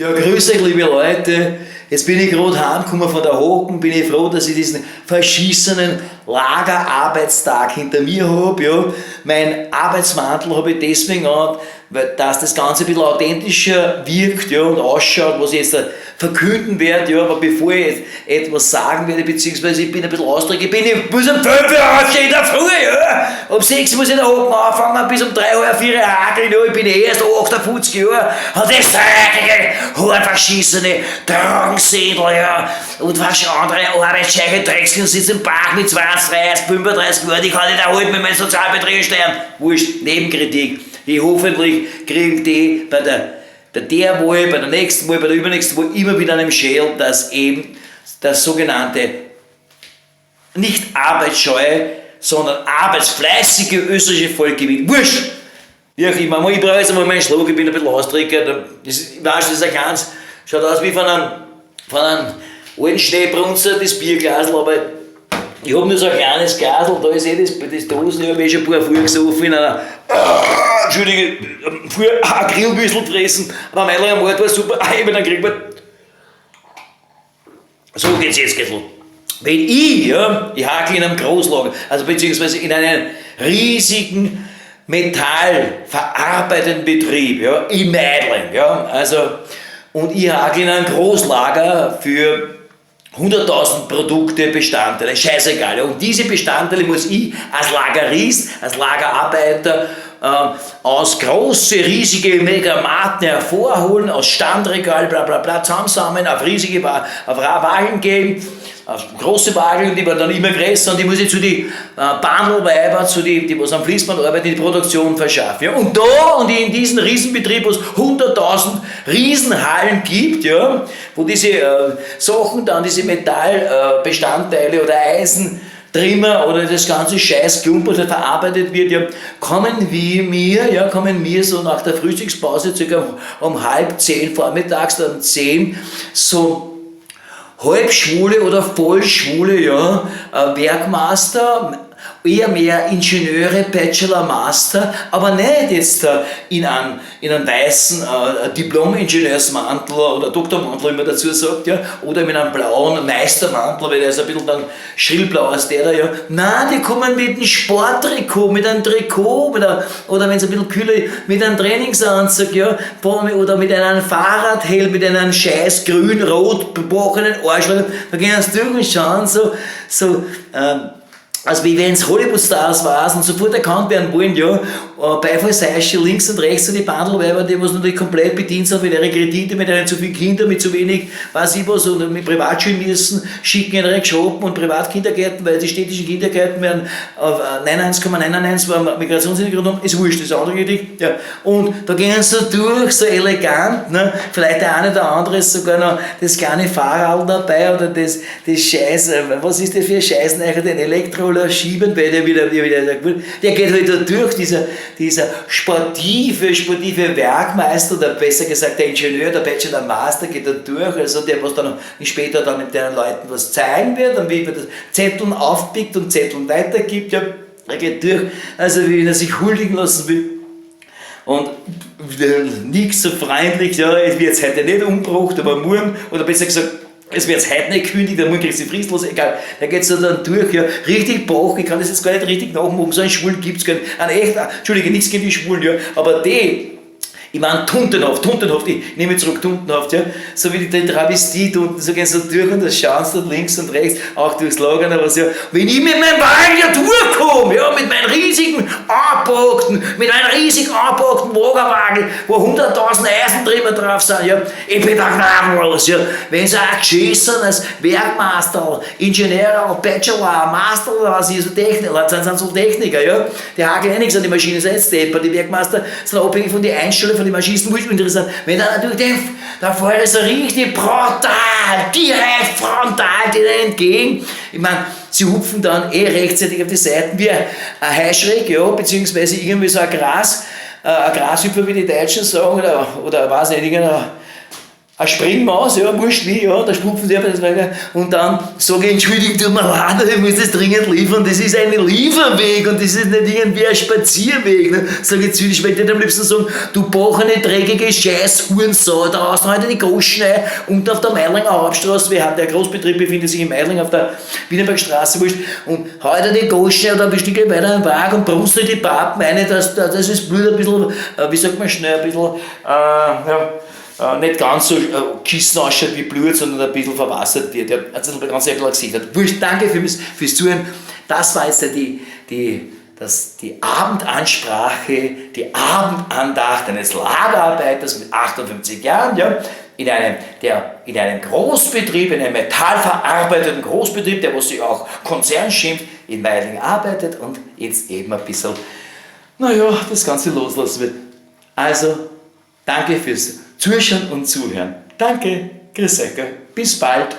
Ja, grüß euch, liebe Leute. Jetzt bin ich gerade heimgekommen von der Hocken, bin ich froh, dass ich diesen verschissenen Lagerarbeitstag hinter mir hab. Ja. Mein Arbeitsmantel habe ich deswegen an, weil dass das Ganze ein bisschen authentischer wirkt, ja, und ausschaut, was ich jetzt da verkünden werde. Ja, aber bevor ich jetzt etwas sagen werde, beziehungsweise ich bin ein bisschen ausdrücklich, ich muss um 5 Uhr aufstehen in der Früh, ja. Um 6 muss ich in der Hocken anfangen, bis um 3, halb 4 hakeln, ja, ich bin eh erst 58 Jahre. Und das dreckige, hornverschissene Drogensädel, ja, und was andere arbeitsscheiche Drecksel sitzen im Park mit 20, 30, 35 Jahren, die kann ich da halt mit meinem Sozialbetrieb stellen. Wurscht, Nebenkritik. Ich hoffentlich kriegen die bei der Wahl, bei der nächsten Wahl, bei der übernächsten Wahl immer wieder einen Schädel, dass eben das sogenannte nicht arbeitsscheue, sondern arbeitsfleißige österreichische Volk gewinnt. Wurscht! Wie auch immer. Ich brauche jetzt einmal meinen Schluck, ich bin ein bisschen ausdrücker. Das ist, ich weiß, das ist ein ganz, schaut aus wie von einem alten Schneebrunzer, das Bierglasl, aber ich hab nur so ein kleines Glasl, da ist eh das Dosen, ich habe eh schon ein paar vorgesoffen in einer, ah, Entschuldige, früher ein Grillwürstel gefressen, aber Meidling am Ort war super, ah, ich bin dann gekriegt. So geht's jetzt, geht's. Wenn ich, ja, ich hakel in einem Großlager, also beziehungsweise in einem riesigen metallverarbeitenden Betrieb, ja, in Meidling, ja, also, und ich hakel in einem Großlager für 100.000 Produkte, Bestandteile, scheißegal. Ja. Und diese Bestandteile muss ich als Lagerist, als Lagerarbeiter aus große, riesige Megamaten hervorholen, aus Standregal, bla bla bla, zusammensammeln, auf riesige auf Wagen geben, auf große Wagen, die werden dann immer größer und die muss ich zu die Bandelweiber, zu die, die was am Fließband arbeiten, die Produktion verschaffen. Ja. Und da und in diesem Riesenbetrieb, wo es 100.000 Riesenhallen gibt, ja, wo diese Sachen dann, diese Metallbestandteile oder Eisen, Trimmer oder das ganze Scheiß Klumpert verarbeitet wird, ja, kommen mir so nach der Frühstückspause circa um 9:30 vormittags, dann 10, so halbschwule oder vollschwule, ja, Werkmaster, eher mehr Ingenieure, Bachelor, Master, aber nicht jetzt in einem weißen Diplom-Ingenieursmantel oder Doktormantel, wie man dazu sagt, ja, oder mit einem blauen Meistermantel, weil der ist ein bisschen dann schrillblau als der da, ja. Nein, die kommen mit einem Sporttrikot, mit einem Trikot, oder wenn es ein bisschen kühler ist, mit einem Trainingsanzug, ja, oder mit einem Fahrradhelm, mit einem scheiß grün-rot bebrochenen Arschloch, da gehen sie durch und schauen so, also wie wenn es Hollywood-Stars waren und sofort erkannt werden wollen, ja, Beifallseische links und rechts und die Bandelweiber, die was natürlich komplett bedient sind mit ihren Kredite, mit ihren zu vielen Kindern, mit zu wenig, weiß ich was, und mit Privatschulen müssen, schicken in ihre Shoppen und Privatkindergärten, weil die städtischen Kindergärten werden auf 99,99 war Migrationshintergrund, ist wurscht, das ist eine andere Geschichte, ja. Und da gehen sie so durch, so elegant, ne? Vielleicht der eine oder andere ist sogar noch das kleine Fahrrad dabei oder das Scheiß, was ist das für ein Scheiß, den Elektro schieben, weil der geht halt da durch, dieser sportive Werkmeister, oder besser gesagt der Ingenieur, der Bachelor Master geht da durch, also der, was dann später dann mit den Leuten was zeigen wird und wie man das Zetteln aufpickt und Zetteln weitergibt, ja, er geht durch, also wie er sich huldigen lassen will. Und nichts so freundlich, ja, es wird jetzt heute nicht umgebracht, aber morgen, oder besser gesagt, es wird jetzt heute nicht gekündigt, der morgen kriegst du fristlos, egal. Der geht so dann durch, ja, richtig boch, ich kann das jetzt gar nicht richtig nachmachen, so einen Schwulen gibt's gar nicht. Einen echt, Entschuldige, nichts gegen die Schwulen, ja, aber die, ich meine, Tuntenhaft, Tuntenhaft, ich nehme zurück, Tuntenhaft, ja, so wie die Travestie unten, so gehen sie durch und das schauen sie dort links und rechts, auch durchs Lager, aber was, ja, wenn ich mit meinem Wagen ja durchkomme, ja, mit meinem riesigen angepackten Lagerwagen, wo 100.000 Eisentrimmer drauf sind, ja, ich bin da gnadenlos, ja, wenn sie auch geschissen als Werkmeister, Ingenieur, Bachelor, Master oder was ist, so Techniker, sind so Techniker, ja, die hakeln eh nichts an die Maschine, sind jetzt deppert, die Werkmeister sind abhängig von den Einstellungen von den Maschinisten, wurscht, interessant. Wenn dann natürlich den, da fahre ich so richtig brutal, direkt frontal denen entgegen. Ich meine, sie hupfen dann eh rechtzeitig auf die Seiten wie ein Heuschreck, ja, beziehungsweise irgendwie so ein Grashüpfer, wie die Deutschen sagen, oder weiß nicht, irgendein Eine Springmaus, ja, wurscht wie, ja, da schmupfen die einfach das weiter. Und dann sage ich, Entschuldigung, tut mir leid, ich muss das dringend liefern, das ist ein Lieferweg und das ist nicht irgendwie ein Spazierweg. Ne? Sag ich zu ich möchte am liebsten sagen, du bachene, dreckige Scheiß-Hurensau, da hast du heute die Goschen ein, unten auf der Meidlinger Hauptstraße, wir haben der Großbetrieb befindet sich in Meidling auf der Wienerbergstraße, wurscht, und heute die Goschen, da bist du gleich weiter am Wagen und brumst dir die Pappen rein, dass, das ist Blut ein bisschen, wie sagt man schnell, ein bisschen, ja, nicht ganz so geschissen ausschaut wie Blut, sondern ein bisschen verwassert wird. Ja, also ganz einfach Gesicht hat. Wurscht, danke fürs Zuhören. Das war jetzt die Abendansprache, die Abendandacht eines Lagerarbeiters mit 58 Jahren, ja, in einem Großbetrieb, in einem metallverarbeitenden Großbetrieb, der was sich auch Konzern schimpft, in Meidling arbeitet und jetzt eben ein bisschen, naja, das Ganze loslassen wird. Also, danke fürs Zuschauen und Zuhören. Danke, grüß euch, gell? Bis bald.